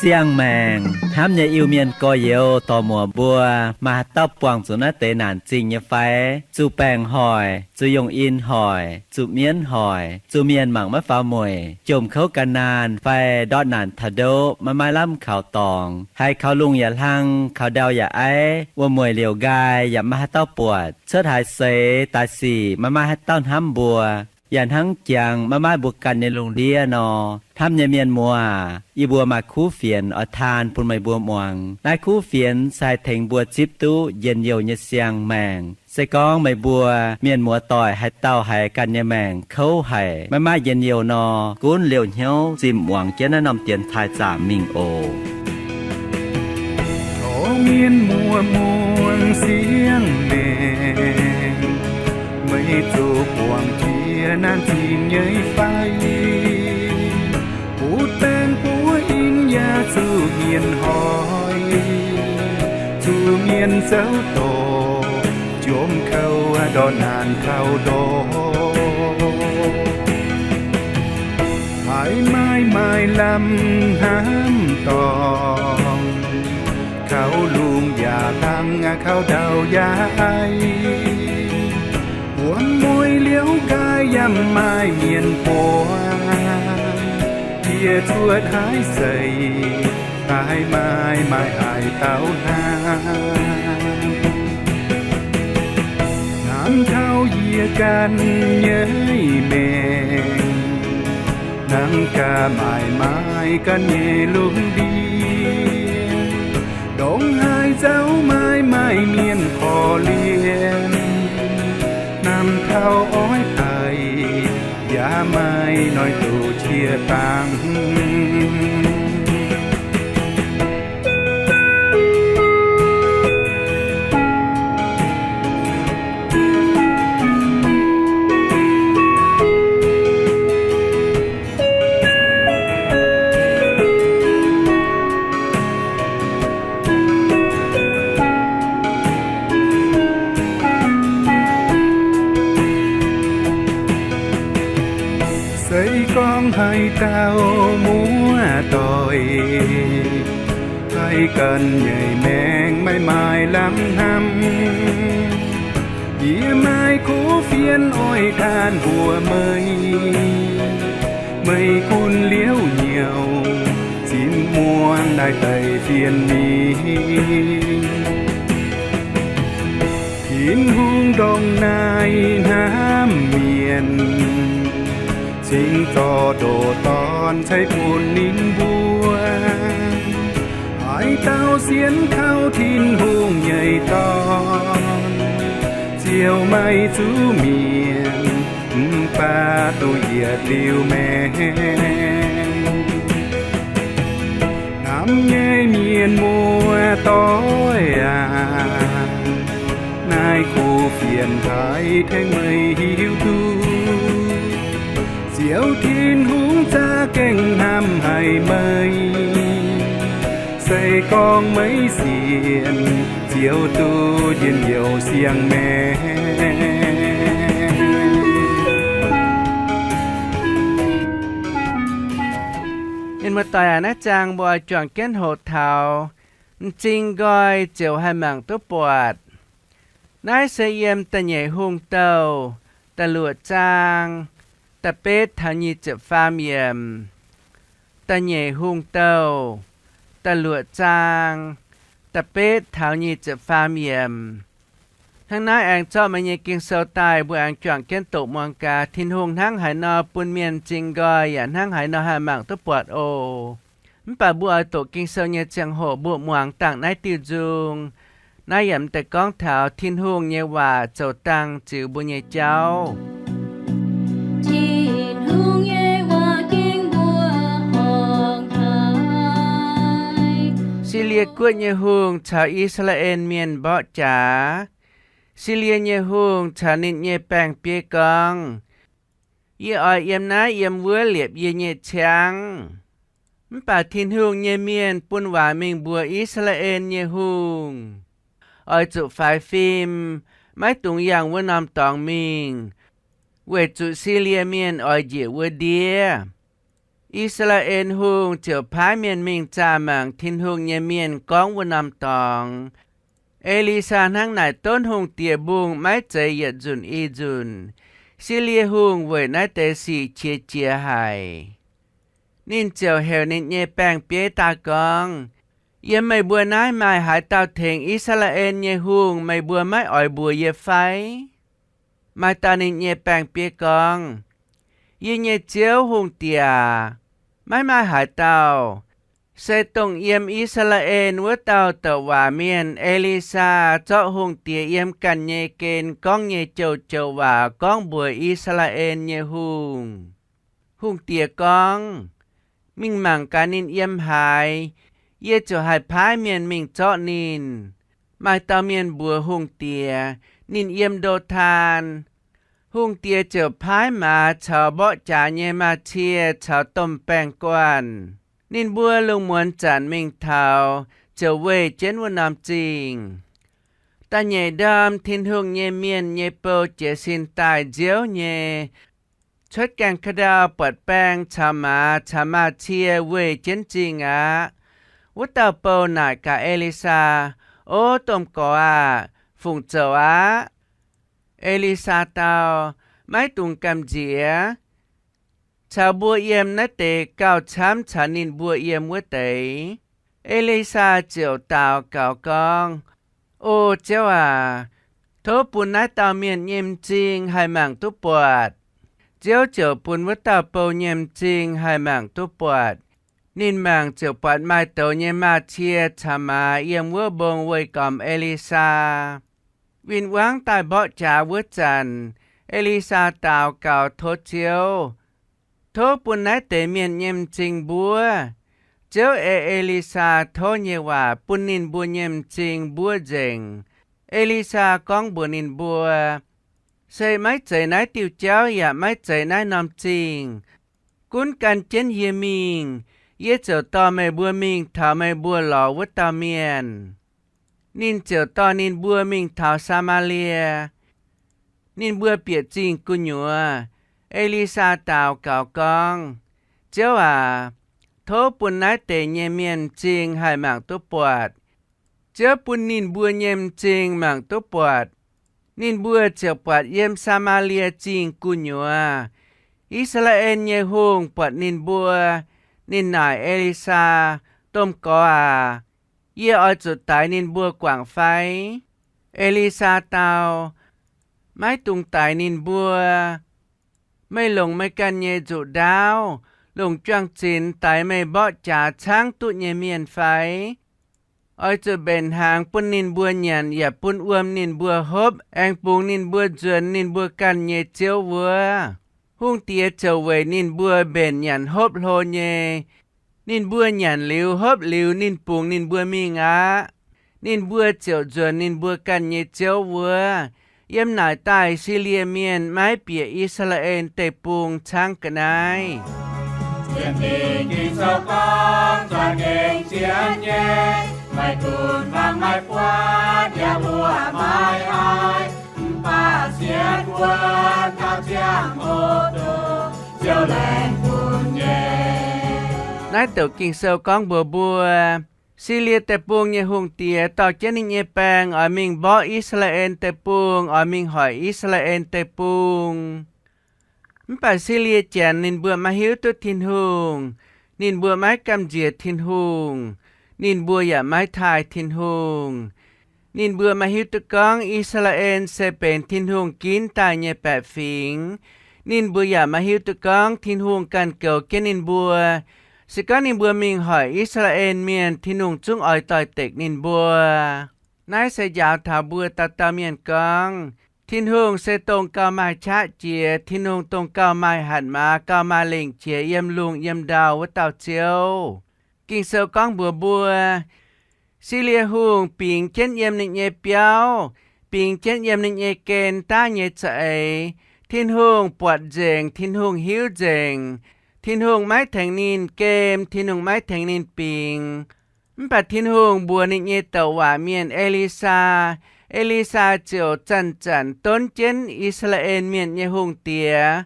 Siang-maengc hnamv nyei Iu-Mienh gorx-youz dorc-muoc mbuo, maaih haaix dauh buangh zuqc naaiv deix naanc zingh nyei fai? Zuqc baengc hoic, zuqc yongh in hoic, zuqc mienv hoic, zuqc mienh mangc maiv faaux mueic, jomc kouv gan naanh fai ndortv naanc taux ndoqv maiv maaih lamh kaux dorngx, haiz kaux lungh yaac hlang, kaux ndau yaac aiv, wuom-mueic liouc nqaai yaac maiv maaih haaix dauh buatc, cuotv haaix seix daaih sic maiv maaih haaix dauh hnamv mbuo, yaac hnangv jangx maiv maaih mbuo ganh nyei lungh ndiev nor, hnamv nyei mienh muoz, yie mbuo maaih kuv fienx oix taan bun meih mbuo muangx. Naaiv kuv fienx se haih tengx mbuo zipv duqv njien-youh nyei siang-maengc. Se gorngv meih mbuo mienh muoz-doic haaix dauh haiz ganh nyei maengc kouv haic, maiv maaih njien-youh nor, gunv liouh hnyouv zimh muangx jienv naaiv norm dienx taaih zaamc mingh oc. Tov mienh muoz muangx siang-maengc, meih zoux buangh jiex naanc zingh nyei fai? Butv baengc buov in yaac zuqc mienh hoic, zuqc mienh zouv dorc, jomc kouv ndortv naanc taux ndoqv. Haiz maaih maaih lamh hnamv dorngx, kaux lungh yaac hlang, kaux ndau yaac aiv, wuom-mueic liouc nqaai yaac maaih mienh buangh, yie cuotv haaix seix haiz maaih maaih haaix dauh hnamv. Hnamv taux yie ganh nyei maengc, hnangv gaax maaih maaih ganh nyei lungh ndiev, ndongc haaix nzauh maaih maaih mienh korv-lienh, hnamv taux oix daic yaac maaih noic doqc qiex dangx. Se gorngv haaix dauh muoz-doic haiz ganh nyei maengc maiv maaih lamh hnamv, yie maaih kuv fienx oix taan mbuox meih. Meih gunv liouh nyouc zinh muangx naaiv deix fienx mingh. Tin-Hungh ndongc naaiv hnamv mienh, cingx zorqv ndoqc Dorn ceix bun ninh mbuo. Haaix dauh sienx kaux Tin-Hungh nyei Dorn, ziouc maiv zuqc mienh, mv baac duqv yietc liuz maengc. Hnamv nyei mienh muoz-doic aac, naaiv kuv fienx haiz tengx meih hiuv duqv, Ziouv Tin-Hungh za'gengh hnamv haic meih. Se gorngv meih sienx, ziouc duqv njien-youh siang-maengc. Mienh muoz-doic aac, naaiv zaang mbuo oix juangc jienv hoqc taux m'zing nqoi ziouc haih mangc duqv buatc. Naaiv se yiem Da'nyeic Hungh Douh da'luoqc zaang da'betv taux nyic ziepc faam yiemc. Da'nyeic Hungh Douh da'luoqc zaang da'betv taux nyic ziepc faam yiemc. Hnangv naaiv aengx zorqv meih nyei Ging-Sou daaih, mbuo aengx juangc jienv doqc muangx gaax Tin-Hungh hnangv haaix nor bun mienh m'zing nqoi yaac hnangv haaix nor haih mangc duqv buatc oc. Mv baac mbuo oix doqc Ging-Sou nyei ziangh hoc mbuo muangx dangh naaiv diuh nzung. Naaiv yaac m'daaih gorngv taux Tin-Hungh nyei waac zoux dangh ziux mbuo nyei jauv. Tin-Hungh nyei waac ging mbuo horngc haic. Silie Guoqv nyei hungh caux I^saa^laa^en Mienh mborqv jaax. Silie nyei hungh caux ninh nyei baeng-bieiv gorngv, Yie oix yiem naaiv yiem wuov liepc yie nyei ciangv. Mv baac Tin-Hungh nyei mienh bun waac mingh mbuox I^saa^laa^en nyei hungh, Oix zuqc faix fim, maiv dungx yangh wuov norm dorngx mingh, weic zuqc Silie Mienh oix njiec wuov ndiev. I^saa^laa^en Hungh ziouc paaiv mienh mingh zaah mangc Tin-Hungh nyei mienh gorngv wuov norm dorngx. E^li^saa hnangv naaic donv hungh diex mbungh maiv zeiz yietc nzunc i nzunc. Silie Hungh weic naaiv deix sic qiex jiez haic. Ninh ziouc heuc ninh nyei baeng-bieiv daaih gorngv, Yiem meih mbuo naaiv maaih haaix dauh tengx I^saa^laa^en nyei hungh, meih mbuo maiv oix mbuox yie fai? Maaih dauh ninh nyei baeng-bieiv gorngv, Yie nyei ziouv hungh diex, maiv maaih haaix dauh. Se dongh yiem I^saa^laa^en wuov dauh douc waac mienh E^li^saa zorqv hungh diex yiem ganh nyei gen gorngv nyei joux-joux waac gorngv mbuox I^saa^laa^en nyei hungh. Hungh diex gorngv, Mingh mangc gaax ninh yiem haaix, yie ziouc haih paaiv mienh mingh zorqv ninh. Maaih dauh mienh mbuox hungh diex, Ninh yiem Ndo^taan. Hungh diex ziouc paaiv maaz caux mborqv jaax nyei maa-cie caux domh baeng-guanh. Ninh mbuo lungh muonz zanc mingh taux, ziouc weih jienv wuov norm zingh. Da'nyeic ndorm Tin-Hungh nyei mienh nyei bou jiez sin daaih nziouv nyei, cuotv gaengh ka'ndau buatc baeng caux maaz caux maa-cie weih jienv zingh aqv. Wuov dauh bou naaic gaax E^li^saa, O domh gorx aah! Fungc zoux aqv? E^li^saa dau, Maiv dungx gamh nziex. Caux mbuo yiem naaiv deix gauh camv caux ninh mbuo yiem wuov deix. E^li^saa ziouc daux gaux gorngv, O Ziouv aac, tov bun naaiv dauh mienh nyei m'zing haih mangc duqv buatc. Ziouv ziouc bun wuov dauh bou nyei m'zing haih mangc duqv buatc. Ninh mangc ziouc buatc maaih douz nyei maa-cie caux maaz yiem wuov mbong weih gormx E^li^saa. Win-wangv daaih mborqv jaax wuov zanc, E^li^saa daux gaux tov Ziouv, Tov bun naaiv deix mienh nyei m'zing mbuov. Ziouv ei E^li^saa tov nyei waac bun ninh mbuo nyei m'zing mbuov nzengc. E^li^saa gorngv mbuox ninh mbuo, Se maiv zeiz naaiv diuh jauv yaac maiv zeiz naaiv norm zingh. Gunv gan jienv yie mingh, yie ziouc dorh meih mbuo mingh taux meih mbuo lorz wuov dauh mienh. Ninh ziouc dorh ninh mbuo mingh taux Saa^maa^lie. Ninh mbuo bieqc zingh gu'nyuoz. E^li^saa daux gaux gorngv, Ziouv aac, tov bun naaiv deix nyei mienh m'zing haih mangc duqv buatc. Ziouv bun ninh mbuo nyei m'zing mangc duqv buatc. Ninh mbuo ziouc buatc yiem Saa^maa^lie Zingh gu'nyuoz. I^saa^laa^en nyei hungh buatc ninh mbuo. Ninh naaic E^li^saa, Domh gorx aac, yie oix zuqc daix ninh mbuo guangc fai? E^li^saa dau, Maiv dungx daix ninh mbuo. Meih longc meih ganh nyei nzuqc ndaauv, longc juang-zinx daix meih mborqv jaax caangv duqv nyei mienh fai? Oix zuqc mbenc hnaangx bun ninh mbuo nyanc yaac bun wuom ninh mbuo hopv, aengx bungx ninh mbuo nzuonx ninh mbuo ganh nyei ziouv wuov. Hungh diex ziouc weic ninh mbuo mbenc nyanc hopv hlo nyei. Ninh mbuo nyanc liuz hopv liuz, ninh bungx ninh mbuo mingh aqv. Ninh mbuo ziouc nzuonx ninh mbuo ganh nyei ziouv wuov. Yiem naaic daaih Silie Mienh maiv bieqc I^saa^laa^en Deic-Bung caangv ga'naaiv. Ging-Sou gorngv, Zuangx gengh sienx nyei, meih dunx hmuangx maiv buatc, yaac mbuoqc maiv haiz, mv baac sienx wuov taux ziangh hoc dongh Ziouv laengz bun nyei. Naaiv douc Ging-Sou gorngv mbuox mbuo, Silie Deic-Bung nyei hungh diex dorh jienv ninh nyei baeng oix mingh mborqv I^saa^laa^en Deic-Bung, oix mingh hoic I^saa^laa^en Deic-Bung. Mv baac Silie Janx ninh mbuo maiv hiuv duqv Tin-Hungh. Ninh mbuo maiv gamh nziex Tin-Hungh. Ninh mbuo yaac maiv taaih Tin-Hungh. Ninh mbuo maiv hiuv duqv gorngv I^saa^laa^en se benx Tin-Hungh ginv daaih nyei baeqc fingx. Ninh mbuo yaac maiv hiuv duqv gorngv Tin-Hungh ganh goux jienv ninh mbuo. Se gorngv ninh mbuo mingh hoic I^saa^laa^en Mienh, Tin-Hungh zungv oix doix-dekc ninh mbuo. Naaiv se njaaux taux mbuo dauh dauh mienh gorngv, Tin-Hungh se dongh gauh maaih qaqv jiex, Tin-Hungh dongh gauh maaih hatc maaz, gauh maaih lengc jiex yiem lungh yiem ndau wuov dauh Ziouv. Ging-Sou gorngv mbuox mbuo, Silie Hungh bingx jienv yiem ninh nyei biauv, bingx jienv yiem ninh nyei gen daav nyei za'eix, Tin-Hungh buatc nzengc, Tin-Hungh hiuv nzengc. Tin-Hungh maiv tengx ninh gem, Tin-Hungh maiv tengx ninh bingx. Mv baac Tin-Hungh mbuox ninh nyei douc waac mienh E^li^saa. E^li^saa ziouc zanc-zanc donv jienv I^saa^laa^en Mienh nyei hungh diex.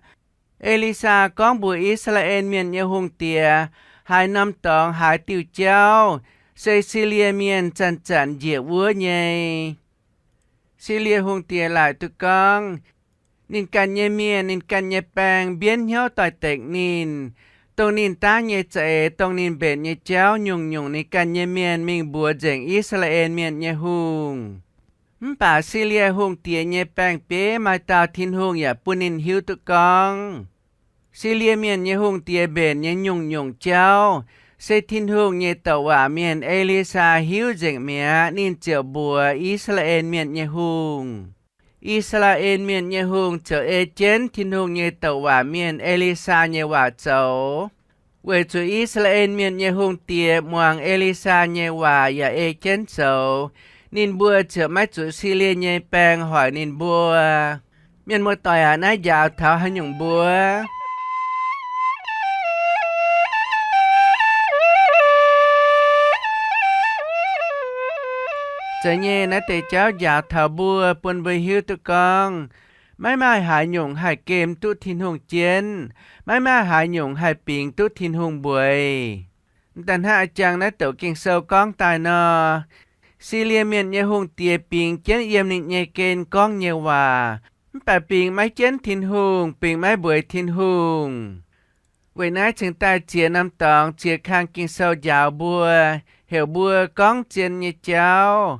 E^li^saa gorngv mbuox I^saa^laa^en Mienh nyei hungh diex, Haaix norm dorngx haaix diuh jauv, se Silie Mienh zanc-zanc njiec wuov nyei. Silie hungh diex laaic duqv gorngv, ninh ganh nyei mienh, ninh ganh nyei baeng mbienv hnyouv doix-dekc ninh, dongh ninh daav nyei za'eix, dongh ninh mbenc nyei jauv, nyungc-nyungc ninh ganh nyei mienh mingh mbuox nzengc I^saa^laa^en Mienh nyei hungh. Mv baac Silie hungh diex nyei baeng-bieiv maaih dauh Tin-Hungh yaac bun ninh hiuv duqv gorngv, Silie Mienh nyei hungh diex mbenc nyei nyungc-nyungc jauv, se Tin-Hungh nyei douc waac mienh E^li^saa hiuv nzengc mi'aqv. Ninh ziouc mbuox I^saa^laa^en Mienh nyei hungh. I^saa^laa^en Mienh nyei hungh ziouc ei jienv Tin-Hungh nyei douc waac mienh E^li^saa nyei waac zoux, weic zuqc I^saa^laa^en Mienh nyei hungh diex muangx E^li^saa nyei waac yaac ei jienv zoux. Ninh mbuo ziouc maiv zuqc Silie nyei baeng hoic ninh mbuo. Mienh muoz-doic aac, naaiv njaaux taux haaix nyungc mbuo? Zeiz nyei, naaiv deix jauv njaaux taux mbuo, bun mbuo hiuv duqv gorngv, maiv maaih haaix nyungc haih gem duqv Tin-Hungh jienv. Maiv maaih haaix nyungc haih bingx duqv Tin-Hungh mbueiz. Daaih hnangv a'jang naaiv douc Ging-Sou gorngv daaih nor, Silie Mienh nyei hungh diex bingx jienv yiem ninh nyei gen gorngv nyei waac, mv baac bingx maiv jienv Tin-Hungh, bingx maiv mbueiz Tin-Hungh. Weic naaiv cingx daaih ziex norm dorngx ziex kang Ging-Sou njaaux mbuo, heuc mbuo gorngv zien nyei jauv,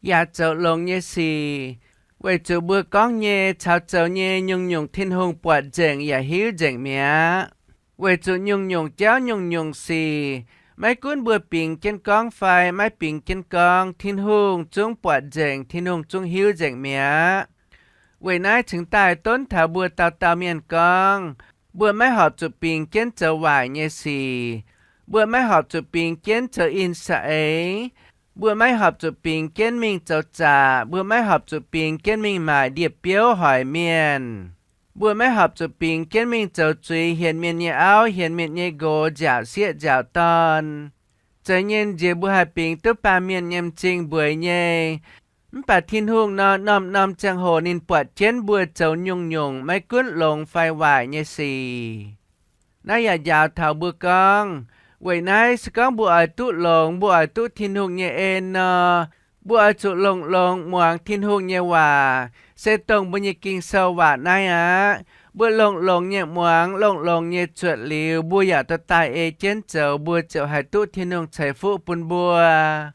yaac zoux longx nyei sic, weic zuqc mbuo gorngv nyei caux zoux nyei nyungc-nyungc Tin-Hungh buatc nzengc yaac hiuv nzengc mi'aqv. Weic zuqc nyungc-nyungc jauv nyungc-nyungc sic, maiv gunv mbuo bingx jienv gorngv fai maiv bingx jienv gorngv, Tin-Hungh zungv buatc nzengc, Tin-Hungh zungv hiuv nzengc mi'aqv. Weic naaiv cingx daaih donv taux mbuo dauh dauh mienh gorngv, mbuo maiv horpc zuqc bingx jienv zoux waaic nyei sic. Mbuo maiv horpc zuqc bingx jienv zoux in saeng. Mbuo maiv horpc zuqc bingx jienv mingh zoux zaqc. Mbuo maiv horpc zuqc bingx jienv mingh maaic ndie-biouv hoic mienh. Mbuo maiv horpc zuqc bingx jienv mingh zoux zuiz, hienx mienh nyei auv, hienx mienh nyei nqox, nziaauc sieqv nziaauc dorn. Zeiz nyei, nziex mbuo haih bingx duqv baamh mienh nyei m'zing mbueiz nyei. Mv baac Tin-Hungh nor, norm-norm ziangh hoc ninh buatc jienv mbuo zoux nyungc-nyungc maiv gunv longx fai waaic nyei sic. Naaiv yaac njaaux taux mbuo gorngv, weic naaiv se gorngv mbuo oix duqv longx, mbuo oix duqv Tin-Hungh nyei en nor, mbuo oix zuqc longx-longx muangx Tin-Hungh nyei waac, se dongh mbuo nyei Ging-Sou waac naaiv aqv. Mbuo longx-longx nyei muangx, longx-longx nyei zuotc liuz, mbuo yaac dorh daaih ei jienv zoux, mbuo ziouc haih duqv Tin-Hungh ceix fuqv bun mbuo.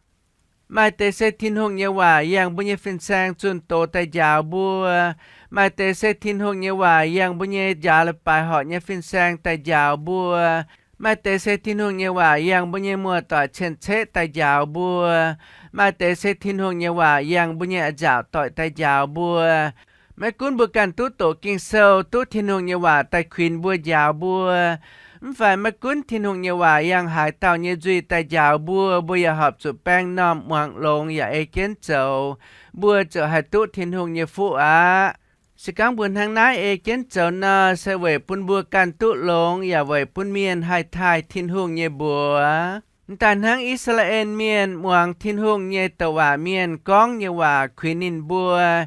Maaih deix se Tin-Hungh nyei waac yangh mbuo nyei fin-saeng zunh doz daaih njaaux mbuo. Maaih deix se Tin-Hungh nyei waac yangh mbuo nyei njaaux leiz-baaix horc nyei fin-saeng daaih njaaux mbuo. Maaih deix se Tin-Hungh nyei waac yangh mbuo nyei muoz-doic cien-ceqv daaih njaaux mbuo. Maaih deix se Tin-Hungh nyei waac yangh mbuo nyei a'nzaauc doic daaih njaaux mbuo. Maiv gunv mbuo ganh duqv doqc Ging-Sou, duqv Tin-Hungh nyei waac daaih kuinx mbuo njaaux mbuo, mv fai maiv gunv Tin-Hungh nyei waac yangh haaix dauh nyei nzuih daaih njaaux mbuo, mbuo yaac horpc zuqc baeng m'normh muangx longx yaac ei jienv zoux, mbuo ziouc haih duqv Tin-Hungh nyei fuqv aqv. Se gorngv mbuo hnangv naaiv ei jienv zoux nor, se weic bun mbuo ganh duqv longx yaac weic bun mienh haih taaih Tin-Hungh nyei mbuox. M'daaih hnangv I^saa^laa^en Mienh muangx Tin-Hungh nyei douc waac mienh gorngv nyei waac kuinx ninh mbuo.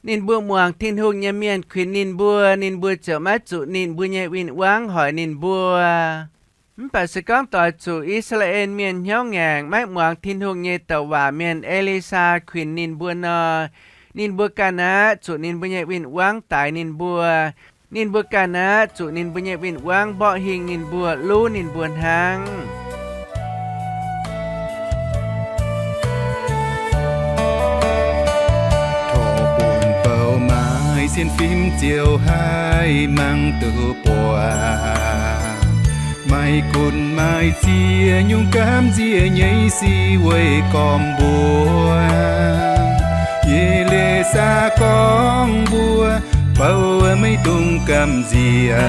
Ninh mbuo muangx Tin-Hungh nyei mienh kuinx ninh mbuo, ninh mbuo ziouc maiv zuqc ninh mbuo nyei win-wangv hoic ninh mbuo. Mv baac se gorngv doix zuqc I^saa^laa^en Mienh hnyouv ngaengc maiv muangx Tin-Hungh nyei douc waac mienh E^li^saa kuinx ninh mbuo nor, ninh mbuo ganh aqv zuqc ninh mbuo nyei win-wangv daix ninh mbuo. Ninh mbuo ganh aqv zuqc ninh mbuo nyei win-wangv mborqv hingh ninh mbuo, luv ninh mbuo hnangv. Torc-bung bou maaih sienx fim ziouc haih mangc duqv buatc. Maiv gunv maaih ziex nyungc gamh nziex nyei sic weih gormx mbuo. E^li^saa gorngv mbuo, bou maiv dungx gamh nziex.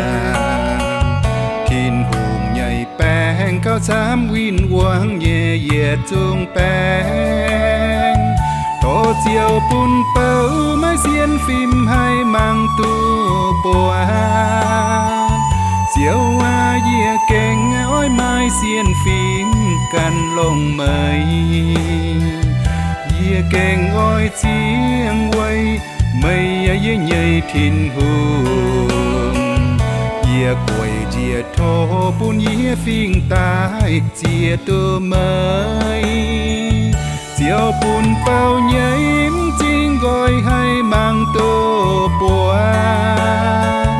Tin-Hungh nyei baeng gauh camv win-wangv nyei yietc zungv baeng. Dorh ziouc bun bou maaih sienx fim haih mangc duqv buatc. Ziouv aac, yie gengh oix maaih sienx fim gan longc meih. Yie gengh oix ziangh weic meih, yie nyei Tin-Hungh. Yie gueic njiec tov bun yie fingx daaih ziex duqv meih. Ziouv bun bouh nyei m'zing nqoi haih mangc duqv buatc.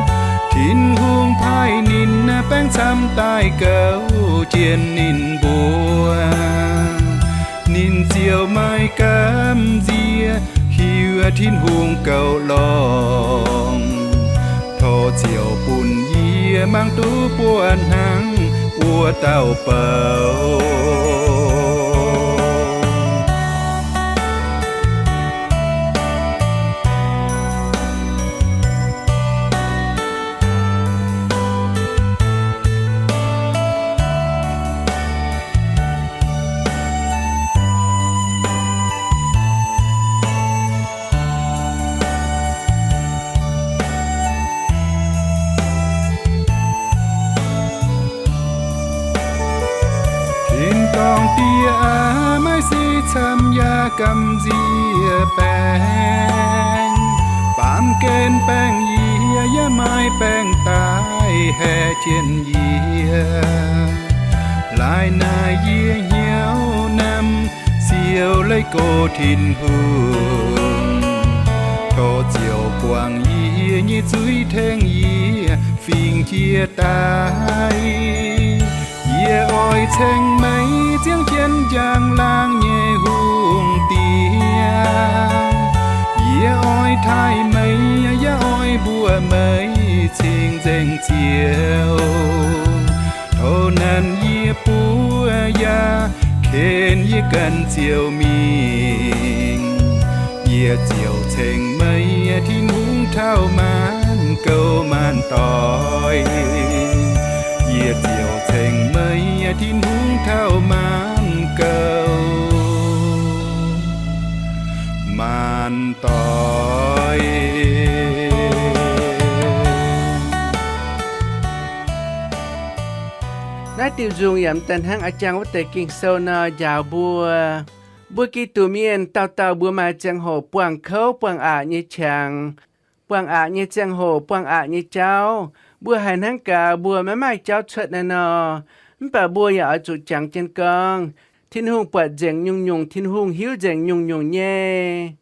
Tin-Hungh paaiv ninh baengc camv daaih gouv jienv ninh mbuo. Ninh ziouc maaih gamh nziex hiuv Tin-Hungh goux longx. Tov Ziouv bun yie mangc duqv buo hnangv wuov dauh bouh. Tin-dorngh Diex aac, maaih sic camv yaac gamh nziex baengc. Baamh gen baengh yie, yaac maaih baengc daaih haeqv jienv yie. Laaix naaic yie hnyouv namx siou leiz go Tin-Hungh. Tov Ziouv guangc yie nyei zuiz, tengx yie fingx jiex daaih. Yie oix ceng meih ziangh jienv njang-laangc nyei hungh diex. Yie oix taaih meih, yaac oix mbuox meih cing-nzengc Ziouv. Tov nanc yie buov yaac ken yie ganh Ziouv mingh. Yie ziouc ceng meih Tin-Hungh taux maanc gouv maanc doic. Yie ziouc ceng meih Tin-Hungh taux maanc gouv maanc doic. Naaiv diuh nzung yaac m'daaih hnangv a'jang wuov deix Ging-Sou nor njaaux mbuo. Mbuo Giduc mienh dauh dauh mbuo maaih ziangh hoc buangh kouv buangh aqc nyei qangx, buangh aqc nyei ziangh hoc, buangh aqc nyei jauv. Mbuo haiz hnangv gaax mbuo maiv maaih jauv cuotv naaiv nor, mv baac mbuo yaac oix zuqc jangx jienv gorngv, Tin-Hungh buatc nzengc nyungc-nyungc, Tin-Hungh hiuv nzengc nyungc-nyungc nyei.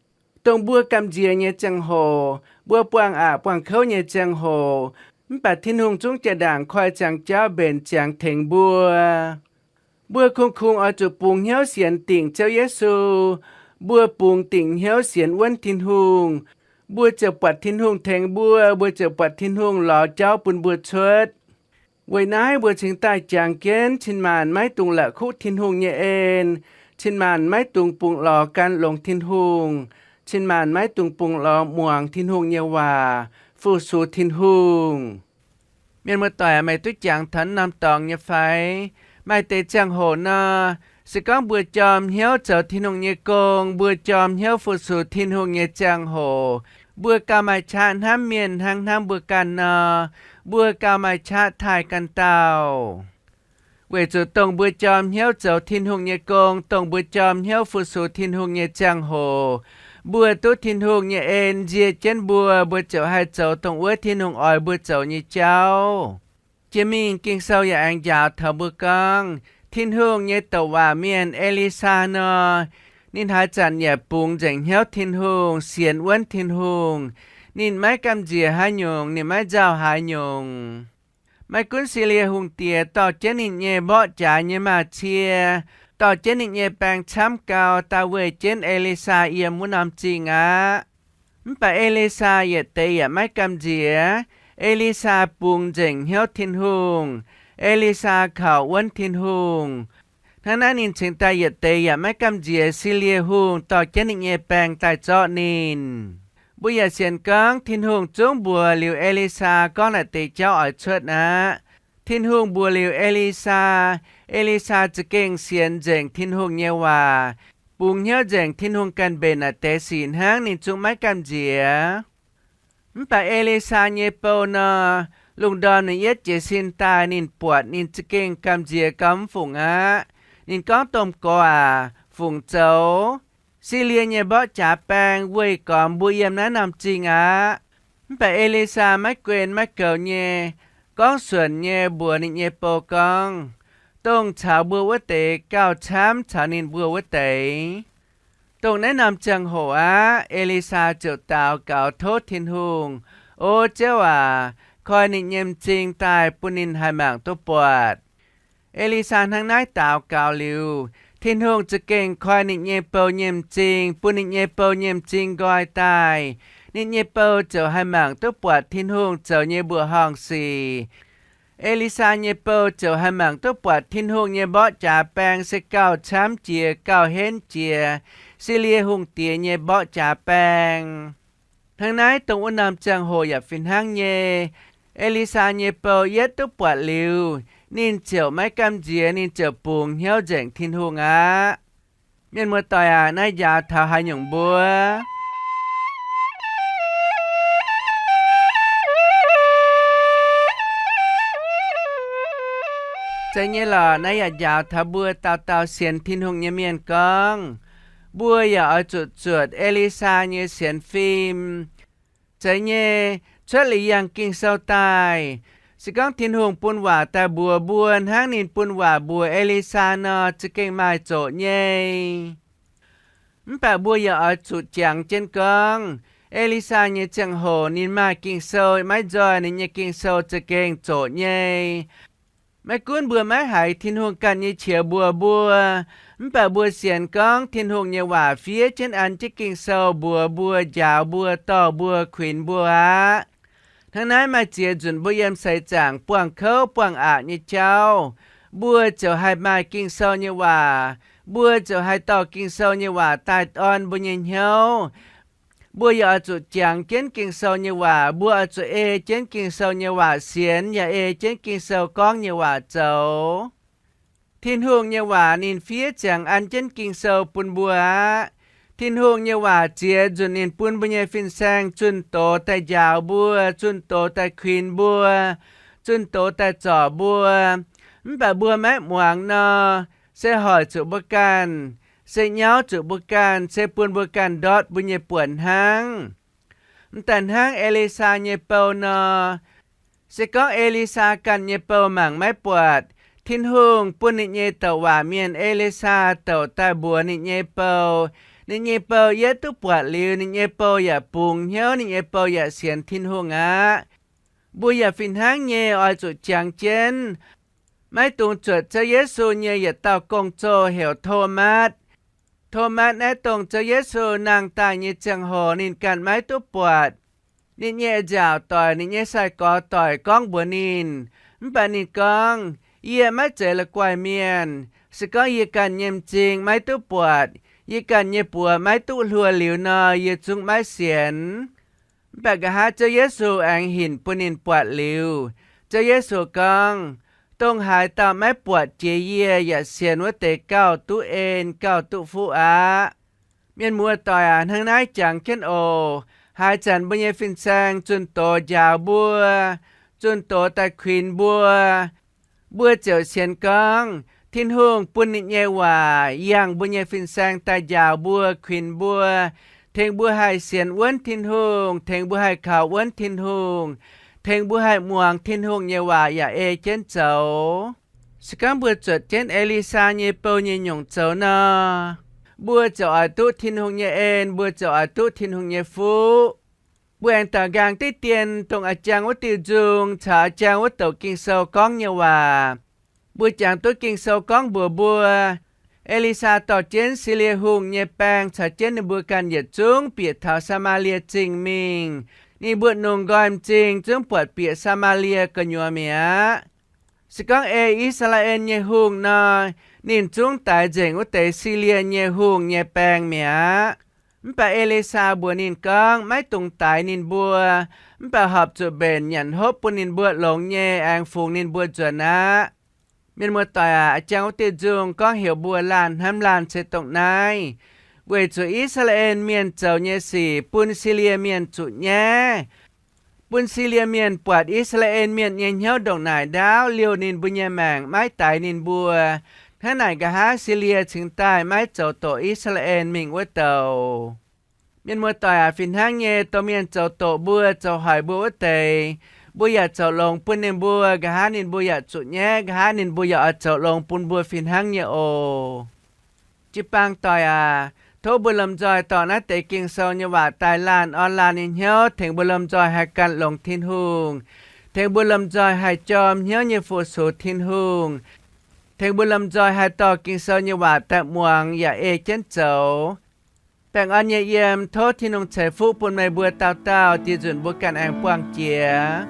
Dongh mbuo gamh nziex nyei ziangh hoc, mbuo buangh aqc buangh kouv nyei ziangh hoc, mv baac Tin-Hungh zungv jaa-ndaangc koi ziangx jauv mbenc ziangx tengx mbuo. Mbuo kungx-kungx oix zuqc bungx hnyouv sienx dingc Ziouv Yesu. Mbuo bungx dingc hnyouv sienx wuonv Tin-Hungh, mbuo ziouc buatc Tin-Hungh tengx mbuo, mbuo ziouc buatc Tin-Hungh lorz jauv bun mbuo cuotv. Weic naaiv mbuo cingx daaih jangx jienv cin-maanc maiv dungx la'kuqv Tin-Hungh nyei en, cin-maanc maiv dungx bungx lorz gan longx Tin-Hungh, cin-maanc maiv dungx bungx lorz muangx Tin-Hungh nyei waac, fu-sux Tin-Hungh. Mienh muoz-doic, meih duqv jangx taux norm dorngx nyei fai? Maaih deix ziangh hoc nor, se gorngv mbuo jorm hnyouv zoux Tin-Hungh nyei gong, mbuo jorm hnyouv fu-sux Tin-Hungh nyei ziangh hoc, mbuo gauh maaih qaqv hnamv mienh hnangv hnamv mbuo ganh nor, mbuo gauh maaih qaqv taaih ganh dauh. Weic zuqc dongh mbuo jorm hnyouv zoux Tin-Hungh nyei gong, dongh mbuo jorm hnyouv fu-sux Tin-Hungh nyei ziangh hoc, mbuo duqv Tin-Hungh nyei en nzie jienv mbuo, mbuo ziouc haih zoux dongh wuov Tin-Hungh oix mbuo zoux nyei jauv. Jiex mingh Ging-Sou yaac aengx njaaux taux mbuo gorngv, Tin-Hungh nyei douc waac mienh E^li^saa nor, ninh haaix zanc yaac bungx nzengc hnyouv Tin-Hungh, sienx wuonv Tin-Hungh. Ninh maiv gamh nziex haaix nyungc, ninh maiv nzauh haaix nyungc. Maiv gunv Silie Hungh diex dorh jienv ninh nyei mborqv jaax nyei maaz-cie, dorh jienv ninh nyei baeng camv gau, daaih weih jienv E^li^saa yiem wuov norm zingh aqv. Mv baac E^li^saa yietc deix yaac maiv gamh nziex. E^li^saa bungx nzengc hnyouv Tin-Hungh. E^li^saa kaux wuonv Tin-Hungh. Hnangv naaiv ninh cingx daaih yietc deix yaac maiv gamh nziex Silie Hungh dorh jienv ninh nyei baeng daaih zorqv ninh. Mbuo yaac sienx gorngv Tin-Hungh zungv mbuox liuz E^li^saa gorngv naaic deix jauv oix cuotv aqv. Tin-Hungh mbuox liuz E^li^saa, E^li^saa za'gengh sienx nzengc Tin-Hungh nyei waac, bungx hnyouv nzengc Tin-Hungh ganh mbenc naaic deix sic hnangv, ninh zungv maiv gamh nziex. Mv baac E^li^saa nyei bou nor, Lungh ndorm ninh yietv jiez sin daaih, ninh buatc, ninh za'gengh gamh nziex gauh mv fungc aqv. Ninh gorngv, Domh Gorx aac, fungc zoux? Silie nyei mborqv jaax baeng weih gormx mbuo yiem naaiv norm zingh aqv. Mv baac E^li^saa maiv guen maiv goux nyei, gorngv suonc nyei mbuox ninh nyei bou gorngv, Dongh caux mbuo wuov deix gauh camv caux ninh mbuo wuov deix. Dongh naaiv norm ziangh hoc aqv, E^li^saa ziouc daux gaux tov Tin-Hungh, O Ziouv aac, koi ninh nyei m'zing daaih bun ninh haih mangc duqv buatc. E^li^saa hnangv naaiv daux gaux liuz, Tin-Hungh za'gengh koi ninh nyei bou nyei m'zing, bun ninh nyei bou nyei m'zing nqoi daaih. Ninh nyei bou ziouc haih mangc duqv buatc Tin-Hungh zoux nyei mbuoqc horngh sic. E^li^saa nyei bou ziouc haih mangc duqv buatc Tin-Hungh nyei mborqv jaax baeng se gauh camv jiex, gauh henv jiex Silie hungh diex nyei mborqv jaax baeng. Hnangv naaiv, dongh wuov norm ziangh hoc yaac fih hnangv nyei. E^li^saa nyei bou yietv duqv buatc liuz, ninh ziouc maiv gamh nziex, ninh ziouc bungx hnyouv nzengc Tin-Hungh aqv. Mienh muoz-doic aac, naaiv njaaux taux haaix nyungc mbuo? Zeiz nyei lorqc, naaiv yaac njaaux taux mbuo dauh dauh sienx Tin-Hungh nyei mienh gorngv, mbuo yaac oix zuqc zuotc E^li^saa nyei sienx fim. Zeiz nyei, cuotv liuz yangh Ging-Sou daaih, se gorngv Tin-Hungh bun waac daaih mbuox mbuo hnangv ninh bun waac mbuox E^li^saa nor, za'gengh maaih zoqc nyei. Mv baac mbuo yaac oix zuqc jangx jienv gorngv, E^li^saa nyei ziangh hoc ninh maaih Ging-Sou maiv nzoih, ninh nyei Ging-Sou za'gengh zoqc nyei. Maiv gunv mbuo maiv haiz Tin-Hungh ganh nyei qiex mbuox mbuo, mv baac mbuo sienx gorngv Tin-Hungh nyei waac fiev jienv an jienv Ging-Sou mbuox mbuo, njaaux mbuo, dorh mbuo, kuinx mbuo aqv. Hnangv naaiv maaih ziex nzunc mbuo yiem seix zaangc buangh kouv buangh aqc nyei jauv, mbuo ziouc haih maaih Ging-Sou nyei waac, mbuo ziouc haih dorh Ging-Sou nyei waac daaih orn mbuo nyei hnyouv. Mbuo yaac oix zuqc jangx jienv Ging-Sou nyei waac, mbuo oix zuqc ei jienv Ging-Sou nyei waac sienx, yaac ei jienv Ging-Sou gorngv nyei waac zoux. Tin-Hungh nyei waac ninh fiev ziangx an jienv Ging-Sou bun mbuo aqv. Tin-Hungh nyei waac ziex nzunc ninh bun mbuo nyei fin-saeng zunh doz daaih njaaux mbuo, zunh doz daaih kuinx mbuo, zunh doz daaih zorc mbuo. Mv baac mbuo maiv muangx nor, se hoic zuqc mbuo ganh, se nyauv zuqc mbuo ganh, se bun mbuo ganh ndortv mbuo nyei buonc hnangv. M'daaih hnangv E^li^saa nyei bou nor, se gorngv E^li^saa ganh nyei bou mangc maiv buatc, Tin-Hungh bun ninh nyei douc waac mienh E^li^saa douc daaih mbuox ninh nyei bou. Ninh nyei bou yietv duqv buatc liuz, ninh nyei bou yaac bungx hnyouv, ninh nyei bou yaac sienx Tin-Hungh aqv. Mbuo yaac fih hnangv nyei oix zuqc jangx jienv. Maiv dungx zuotc Ziouv Yesu nyei yietc dauh gong-zoh heuc Tomatv. Tomatv naaiv dongh Ziouv Yesu nangh daaih nyei ziangh hoc ninh ganh maiv duqv buatc. Ninh nyei nziaauc doic, ninh nyei sai-gorx doic gorngv mbuox ninh, mv baac ninh gorngv, Yie maiv zeiz la'guaih mienh. Se gorngv yie ganh nyei m'zing maiv duqv buatc, yie ganh nyei buoz maiv duqv hluo liuz nor, yie zungv maiv sienx. Mv baac nqa'haav Ziouv Yesu aengx hinc bun ninh buatc liuz, Ziouv Yesu gorngv, Dongh haaix dauh maiv buatc jiex yie yaac sienx wuov deix gauh duqv en, gauh duqv fuqv aqv. Mienh muoz-doic aac, hnangv naaiv jangx jienv oc. Haaix zanc mbuo nyei fin-saeng zunh doz njaaux mbuo, zunh doz daaih kuinx mbuo, mbuo ziouc sienx gorngv Tin-Hungh bun ninh nyei waac yangh mbuo nyei fin-saeng daaih njaaux mbuo, kuinx mbuo, tengx mbuo haih sienx wuonv Tin-Hungh, tengx mbuo haih kaux wuonv Tin-Hungh, tengx mbuo haih muangx Tin-Hungh nyei waac yaac ei jienv zoux. Se gorngv mbuo zuotc jienv E^li^saa nyei bou nyei nyungc zoux nor, mbuo ziouc oix duqv Tin-Hungh nyei en, mbuo ziouc oix duqv Tin-Hungh nyei fuqv. Mbuo aengx daaux nqaang diqv dien dongh a'jang wuov diuh nzung caux a'jang wuov douc Ging-Sou gorngv nyei waac. Mbuo jangx duqv Ging-Sou gorngv mbuox mbuo, E^li^saa dorh jienv Silie Hungh nyei baeng caux jienv ninh mbuo ganh yietc zungv bieqc taux Saa^maa^lie Zingh mingh. Ninh mbuo nungx nqoi m'zing zungv buatc bieqc Saa^maa^lie gu'nyuoz mi'aqv. Se gorngv ei I^saa^laa^en nyei hungh nor, ninh zungv daix nzengc wuov deix Silie nyei hungh nyei baeng mi'aqv. Mv baac E^li^saa mbuox ninh gorngv, Maiv dungx daix ninh mbuo, mv baac horpc zuqc mbenc nyanc hopv bun ninh mbuo longx nyei aengx fungx ninh mbuo nzuonx aqv. Mienh muoz-doic aac, a'jang wuov diuh nzung gorngv heuc mbuo laanh hnamv laanh se dongh naaiv, weic zuqc I^saa^laa^en Mienh zoux nyei sic bun Silie Mienh zuqc nyaiv. bun Silie Mienh buatc I^saa^laa^en Mienh nyei hnyouv ndongc naaic ndaauv, liouh ninh mbuo nyei maengc, maiv daix ninh mbuo. Hnangv naaic nqa'haav Silie cingx daaih maiv zoux doqc I^saa^laa^en Mienh mingh wuov douc. Mienh muoz-doic aac, fih hnangv nyei, dongh mienh zoux doqc mbuo, zoux hoic mbuo wuov deix, mbuo yaac zoux longx bun ninh mbuo. Nqa'haav ninh mbuo yaac zuqc nyaiv, nqa'haav ninh mbuo yaac oix zoux longx bun mbuo fih hnangv nyei oc. Jiu-baang doic aac, tov mbuo lomh nzoih dorh naaiv deix Ging-Sou nyei waac daaih laanh orn laanh nyei hnyouv, tengx mbuo lomh nzoih haih gan longx Tin-Hungh, tengx mbuo lomh nzoih haih jorm hnyouv nyei fu-sux Tin-Hungh, tengx mbuo lomh nzoih haih dorh Ging-Sou nyei waac daaih muangx yaac ei jienv zoux. Baengh orn nyei yiem, tov Tin-Hungh ceix fuqv bun meih mbuo dauh dauh, dieh nzunc mbuo ganh aengx buangh jiex.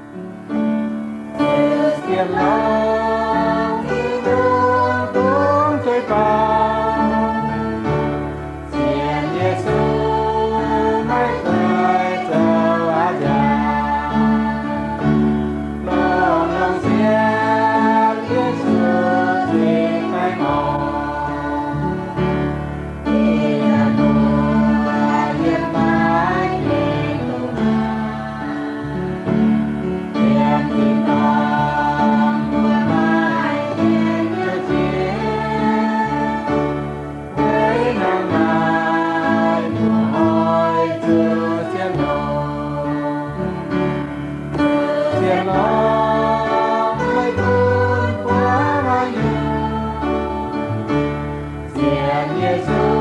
Sienx Yesu